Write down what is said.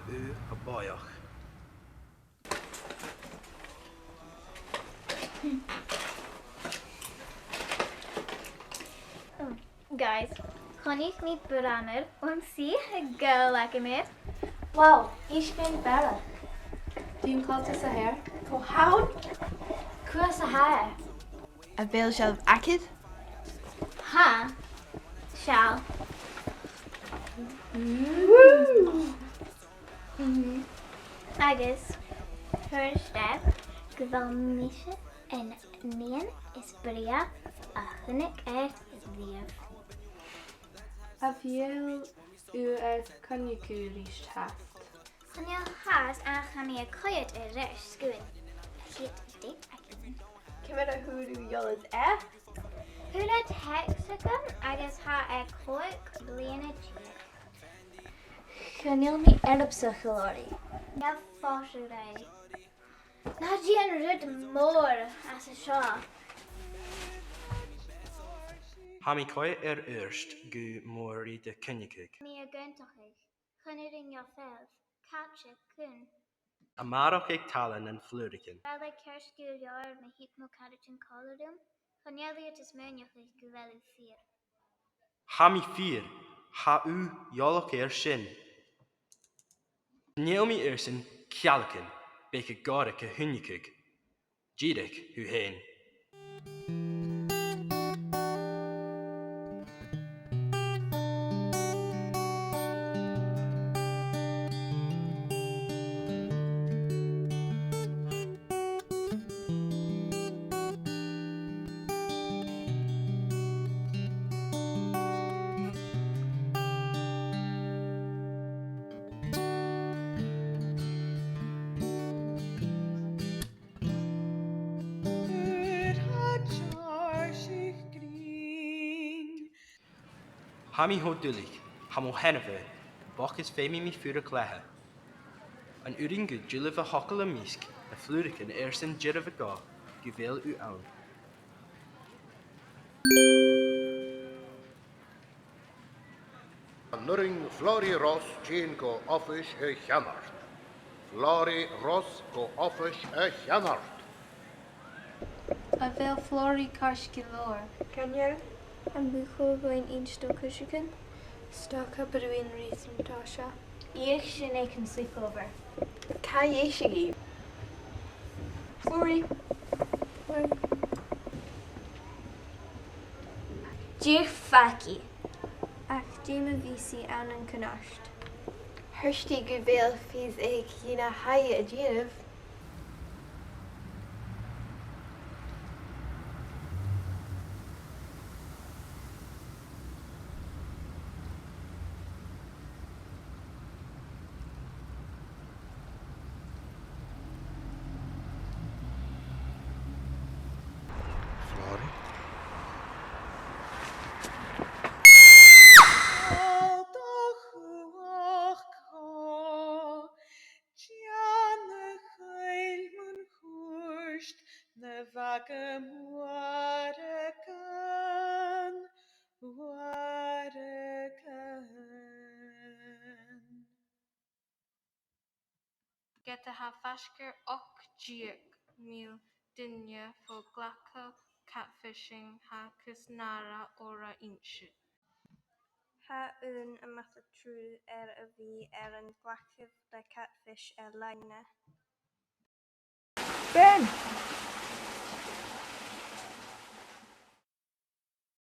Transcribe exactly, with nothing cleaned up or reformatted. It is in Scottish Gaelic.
Ugh, a bhàidheach. Guys, chunnaic mi branar on sìth a' gabhail agam air. Wow, is e sin bàrr. Dè an coltas a th' air? Cò th' ann? Cò às a tha e? A bheil sealbh agad? Tha. Seall. Mhm. Agus thuirt e gu bheil mise an nighean as brèagha a chunnaic e riamh. A bheil thu air coinneachadh ris fhathast? Chan eil fhathast, ach tha mi a' coimhead air ais gus an tèid deiseil againn. Ciamar a fhuair thu eòlas air? Fhuair e text agam agus tha e còig bliadhna deug. Chan eil mi earbsa, a Fhlòraidh. Gabh fois, a Ruairidh. Na dèan rud mòr às a seo. Tha mi coimhead air adhart gu Mòrag do chunnaic mi. Mi ag aontachadh. Chan urrainn dhomh falbh. Càit a chun? A-màireach aig talla nan flùraichean. Bheil e ceart gu leòr ma thig mo charaidean còmhla rium? Chan eil iad a' smaoineachadh gu bheil thu fìor. Tha mi fìor, tha thu eòlach air sin. Chan eil mi airson cealgan, b' e gu gòrach a chunnaic thu. Dìreach thu fhèin. Tha mi cho duilich, tha mo sheanmhair, bochd is feumaidh mi fuireach leatha. An urrainn dhut dealbh a thogail am measg na flùraichean airson dealbh a ghabhail gu bheil thu ann? An urrainn Flòraidh Ross tighinn gu oifis a' cheannard? Flòraidh Ross gu oifis a' cheannard. A bheil Flòraidh ceart gu leòr? Chan eil. Am bu chòir dhuinn innsinn do chuideigin? 'S dòcha gu bheil i air an toiseach. Feuch sinn aig an sleepover. Càit a bheil i? Flòraidh. Flòraidh. Dìreach fàg i. Ach dè ma bhios i ann an cunnart? Thuirt i gu bheil fios aice dè na tha i a' dèanamh. Flòraidh? Dèan a chaill mun cuairt na bhaga mòra, mòra. Ged a tha faisg air ochd deug mìle duine fo ghlacadh catfishing, tha cus nàire orra innse. Tha aon a' mothaich trua air a bhith air an glacadh le catfish air-loidhne. Ben,